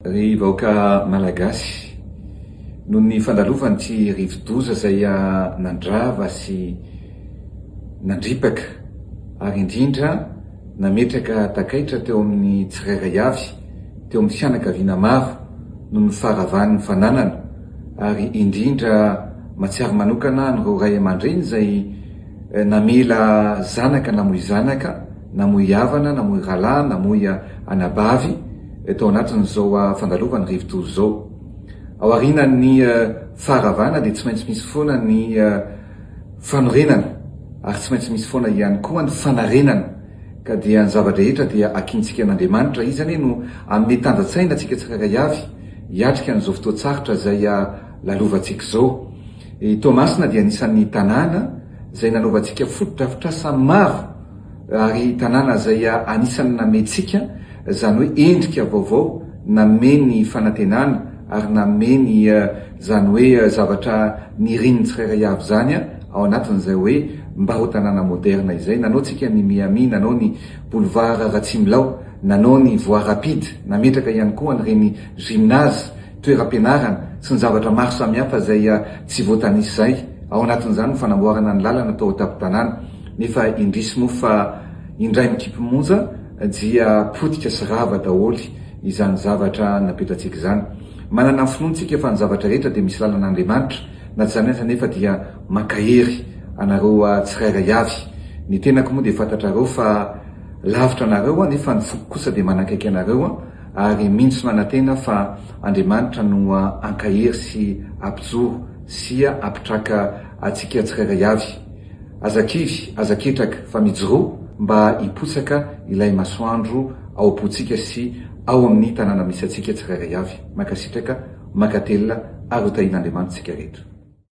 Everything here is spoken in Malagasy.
Ry vahoaka Malagasy, noho ny fandalovan'ity rivodoza izay nandrava sy nandripaka ary indrindra nametraka takaitra teo amin'ny tsirairay avy, teo amin'ny fianakaviana maro noho ny faharavan'ny fananana ary indrindra mahatsiaro manokana an'ireo ray aman-dreny izay namela zanaka namoy zanaka, namoy havana, namoy rahalahy, namoy anabavy tao anatin'izao fandalovan'ny rivodoza izao. Ao aorianan'ny faharavana dia tsy maintsy misy foana ny fanorenana ary tsy maintsy misy foana ihany koa ny fanarenana ka dia ny zava-drehetra dia akintsika an'Andriamanitra. Izy anie no hanome tanjan-tsaina antsika tsirairay avy hiatrika an'izao fotoan-tsarotra izay lalovantsika izao. I Toamasina dia anisan'ny tanàna izay nanaovantsika fotodrafitrasa maro ary tanàna izay anisan'ny namentsika izany hoe endrika vaovao, nanome ny fanantenana ary nanome ny izany hoe zavatra nirin'ny tsirairay avy izany ao anatin'izay hoe mba ho tanàna moderna izay. Nanao tsika ny Miami, nanao ny boulevard Ratsimilaho, nanao ny voie rapide, nametraka ihany koa an'ireny gymnase, toeram-pianarana sy ny zavatra maro samihafa izay tsy voatanisa izay, ao anatin'izany ny fanamboarana ny lalana tao an-tampon-tanàna, nefa indrisy moa fa indray mikipy monja dia potika sy rava daholo izany zavatra napetratsika izany. Manana ny finoana isika fa ny zavatra rehetra dia misy lalan'Andriamanitra, na tsy izany aza anefa dia mankahery anareo tsirairay avy. Ny tenako moa dia fantatrareo fa lavitra anareo aho nefa ny foko kosa dia manakaiky anareo aho. Ary mino sy manantena fa Andriamanitra no hankahery sy hampijoro sy hampitraka antsika tsirairay avy. Aza kivy, aza ketraka, fa mijoroa mba hipotsaka ilay masoandro ao am-pontsika sy ao amin'ny tanàna misy antsika tsirairay avy. Mankasitraka, mankatelina ary ho tahian'Andriamanitra isika rehetra.